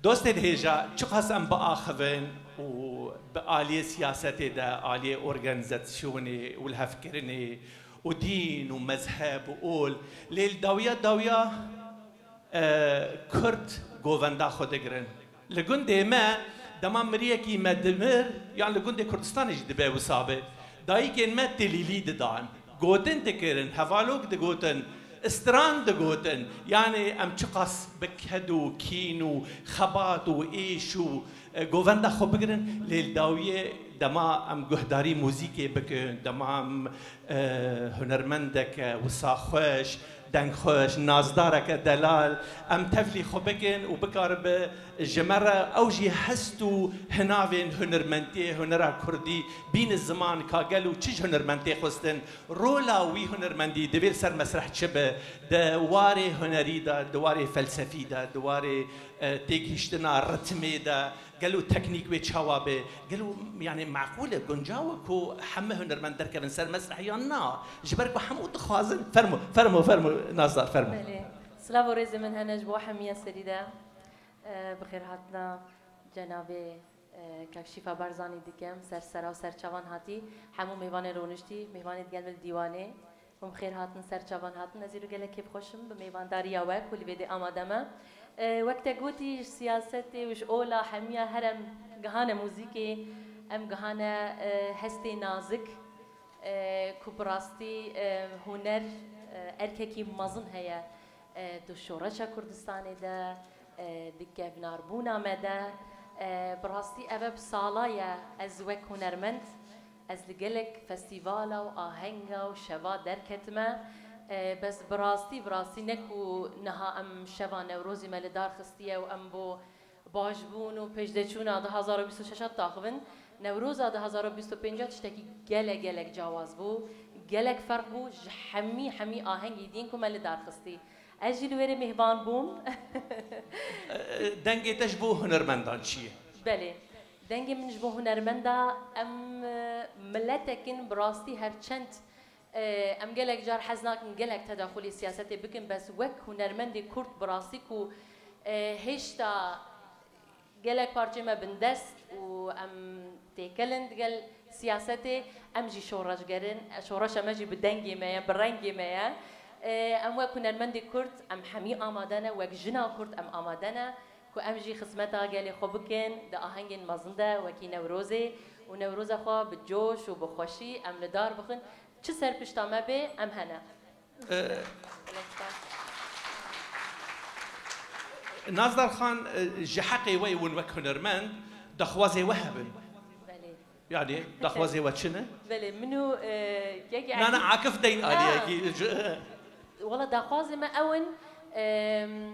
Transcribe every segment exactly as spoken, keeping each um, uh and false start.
Dostê dihêja, çiqas em biaxivin û bi aliyê siyasetê de, aliyê organîzasyonê û lihevkirinê û dîn û mezheb û ol, lê li dawiya dawiya, e, Kurd govenda xwe digirin. Li gundê me, dema miriyekî me dimir, yan li gundê Kurdistanê jî dibe wisa be, dayikên me tilîlî didan. Gotin dikirin, hevalok digotin, stran digotin. Yanî em çiqas bi ked û kîn û xebat û êş û, e, govenda xwe bigirin, lê li dawiyê dema em guhdarî muzîkê bikin, dema em, e, hunermendeke wisa xweş, dengxweş, nazdareke delal, em tevlî xwe bikin û bikaribe ji me re ew jî hest û hinavên hunermendiyê, hunera kurdî bîne ziman, ka gelo çi ji hunermend tê xwestin, rola wî hunermendî divê li ser mesreh çi be, di warê hunerî de, di warê felsefî de, di warê, e, têgihiştina ritmê de, gelo teknîk wê çawa be, gelo, yanî, meqûl e, guncaw e ku heme hunermend derkevin ser mesreh yan na? Ji ber ku hemû dixwazin. Fermo, fermo, fermo, Nazdar, fermo. Belê. Silav û rêzê min hene ji bo hemiya serî de. E, bi xêr hatina cenabê, e, Kak Şîfa Barzanî dikim, ser sera û ser çavan hatî, hemû mêvanên rûniştî, mêvanê digel min li dîwanê. Hûn bi xêr hatin, ser çavan hatin. Ez îro gelek kêfxweş im bi mêvandariya we ku li vê dê amade me. E, wek te gotî, ji siyasetê û ji ola hemiya her em gihane muzîkê, em gihane, e, hestê nazik, e, ku bi rastî, e, huner, e, erkekî mezin heye, e, di şoreşa Kurdistanê de, e, di kevnarbûna me de, e, bi rastî ev e bi sala ye ez wek hunermend, ez li gelek festîvala û ahenga û şeva derketime. E, bes bi rastî, bi rastî ne ku niha em şeva Newrozê me li dar xistiye û em bo başbûn û pêşdeçûna du hazar û bîst û şeş diaxivin. Newroza du hazar û bîst û pênc tiştekî gelek, gelek cawaz bû, gelek ferq bû, ji hemî, hemî ahengî dîn ku me li dar xistî. Ez jî li wê rê mêhvan bûm. Dengê te ji bo hunermendan çi ye? Belê. Dengê min ji bo hunermenda, em, e, miletek in bi rastî her çend, e, em gelek car hez nakin gelek tedaxulê siyasetê bikin, bes wek hunermendê Kurd bi rastî ku, e, hêşta gelek parçeyê me bindest û em têkelin digel siyasetê, em jî şoreşger in. Şoreşa me jî bi dengê me ye, bi rengê me ye. E, em wek hunermendê Kurd, em hemî amade ne, wek jina Kurd em amade ne ku em jî xizmeta gelê xwe bikin di ahengên mezin de, wekî Newrozê û Newroza xwe bi coş û bi xweşî em li dar bixin. Çi ser pişta me bê, em hene. E, Gelek spas. Nazdar Xan, e, ji heqê we hûn wek hunermend daxwazê we hebin. Belê. Yani, daxwazê we çi ne? Belê, min û, e, kekê Na, na, Akif. Akif deyn Ha. aliyekî. Ji- Wala daxwazê me ew in, em,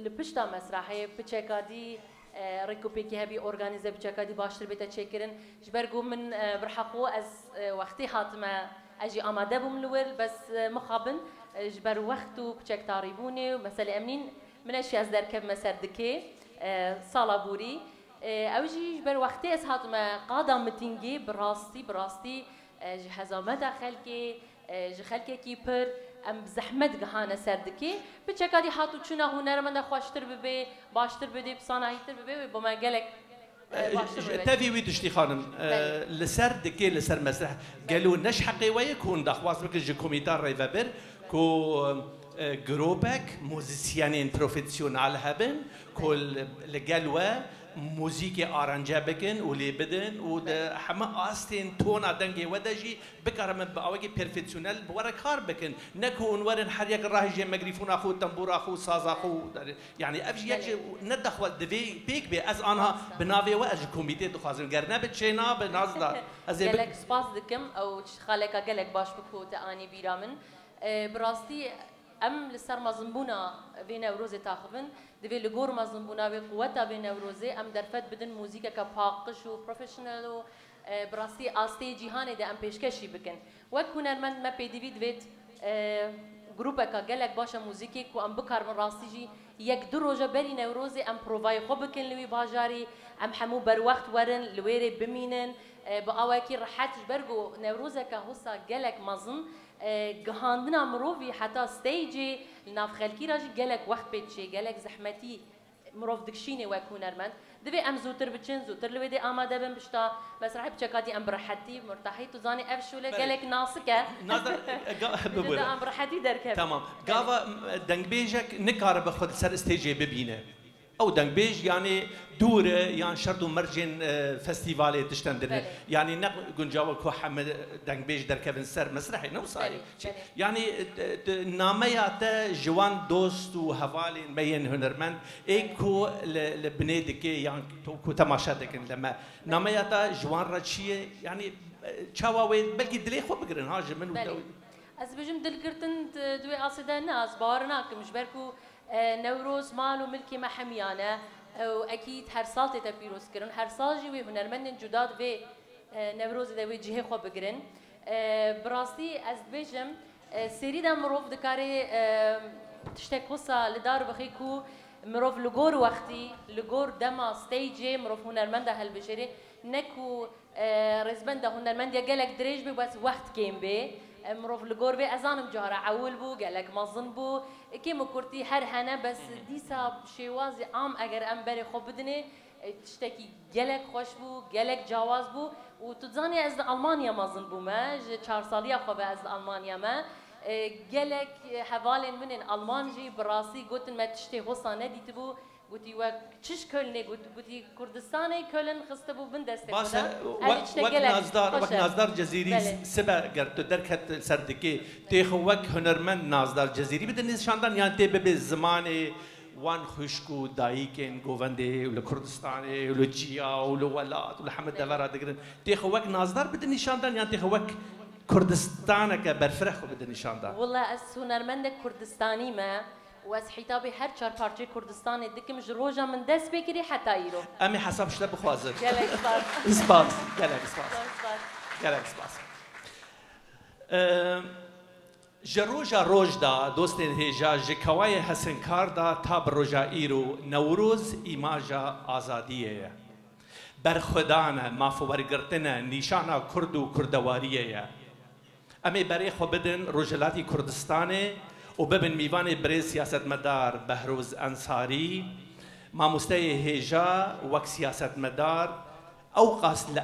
li pişta mesrahê piçeka dî, e, rêk û pêkî hebî organîze, piçeka dî baştir bête çêkirin. Ji ber ku min, e, bi reha xwe ez, e, wextê hatime, ez jî amade bûm li wir, bes, e, mixabin, e, ji ber wext û piçek tarîbûnê û meselê emnîn, min eşî ez derkevime ser dikê, e, sala borî. E, ew jî ji ber wextê ez hatime qada mitîngê, bi rastî, bi rastî, e, ji hezameta xelkê, e, ji xelkekî pir, em bi zehmet gihane ser dikê. Piçeka dî hat û çûna hunermenda xweştir bibe, baştir bibe, bi sanahîtir bibe, wê bo me gelek, e, E, baştir ji bibe. Tevî wî tiştî xanim, e, Belê. Li ser dikê, li ser mesreh, gelo ne ji heqê we ye ku hûn daxwaz bikin ji komîta rêvebir ku, e, gropek muzîsyenên profesyonel hebin, ku li, li gel we muzîkê arance bikin û lê bidin û di heme astên tona dengê we de jî bikarimin bi awekî perfesyonel bi we re kar bikin. Ne ku hûn werin her yek rahêjê megrîfona xwe, tembûra xwe, saza xwe û, yani ev jî yek ji Belê. ne daxwaz divê pêk bê. Ez anha Rast e. bi navê we ez ji komîtê dixwazim. Ger ne bi çê nabe, Nazdar. Ez ê bi- Gelek spas dikim. Ew xaleka gelek baş bû ku te anî bîra min. E, bi rastî em li ser mezinbûna vê Newrozê taxivin. Divê li gor mezinbûna wê, quweta vê Newrozê em derfet bidin muzîkeke paqij û profesyonel û, e, bi rastî astê cîhanê de em pêşkêşî bikin. Wek hunermend me pêdivî divêt, e, grûpeka gelek baş e muzîkê ku em bikarin rastî jî yek du roja berî Newrozê em provayê xwe bikin li wî bajarî, em hemû berwext werin, li wê rê bimînin, e, bi awekî rehet, ji ber ku Newrozeke wisa gelek mezin, e, gihandina mirovî heta stagê li nav xelkî re jî gelek wext pê diçê, gelek zehmetî Mirov dikşînê wek hunermend. Divê em zûtir biçin, zûtir li wê dê amade bin, pişta mesrehê biçekatî em bi rehetî, murtehî, tu zanî ev şûle Belê. gelek nasik e. Nazdar, e, ga-, Li bibûre. de em bi rehetî derkevin. Tamam. Belê. Gava, m, dengbêjek nikaribe xwe li ser stêcê bibîne. Ew dengbêj, yanî, dûr e, yan şert û mercên, e, festîvalê tiştên din e. Belê. Yanî ne guncaw e ku heme dengbêj derkevin ser mesrehê, ne wisa ye. Belê, belê. Yanî, e, e, nameya te ji wan dost û hevalên me yên hunermend ê ku li, li binê dikê yan to-, ku temaşe dikin li me. Nameya te ji wan re çi ye? Yanî, e, çawa wê belkî dilê xwe bigirin, ha, ji min û Belê. te. Ez dibêjim dilgirtin di, di wê asê de ne, ez bawer nakim, ji ber ku, e, Newroz mal û milkê me hemiyan e, e, û ekîd her sal tête pîrozkirin. Her sal jî wê hunermendên cuda di vê, e, Newrozê de wê cihê xwe bigirin. E, bi rastî ez dibêjim, e, serî de mirov dikare, e, tiştek wisa li dar bixî ku mirov li gor wextî, li gor dema stêcê mirov hunermenda hilbijêrê, ne ku, e, rêzbenda hunermendiya gelek dirêj bê, bes wext kêm bê. E, mirov li gor vê, ez zanim cara ewil bû, gelek mezin bû. Kêm û kurtî her hene, bes Hı hı. dîsa şêwazî am eger em berê xwe bidinê, e, tiştekî gelek xweş bû, gelek cawaz bû. Û tu dizanî ez li Almanya mezin bûme, ji çar saliya xwe ve ez li Almanya me. E, gelek, e, hevalên min ên Alman jî bi rastî gotin me tiştê hosa nedîtibû. Gotî we çi ji Kölnê got, gotî Kurdistanê Köln xistibû bin destê Bas xwe e, de. Her wek, tiştek wek gelek nazdar, xweş wek e. nazdar Cezîrî Belê. sibe ger tu derket ser dikê, tê xwe wek hunermend nazdar Cezîrî bide nîşandan, yan tê bibe zimanê wan xwişk û dayikên govendê û li Kurdistanê û li çiya û li welat û li heme Belê. devera digirin. Tê xwe wek nazdar bide nîşandan, yan tê xwe wek Kurdistaneke berfireh xwe bide nîşandan? Wela ez hunermendek Kurdistanî me. û ez hîtabê her çar parçeyê Kurdistanê dikim ji roja min dest pê kirî heta îro. Em ê hesab ji te bixwazin. Gelek spas. Spas, gelek spas. Zor spas. Gelek spas. Eee, ji roja roj de, dostên hêja, ji kewayê hesinkar de ta bi roja îro, Newroz îmaja azadiyê ye. Berxwedan e, mafwergirtin e, nîşana Kurd û Kurdewariyê ye. Em ê berê xwe bidin Rojhilatî Kurdistanê û bibin mîvanê birêz siyasetmedar Behroz Ensarî, mamosteyê hêja wek siyasetmedar, ewqas li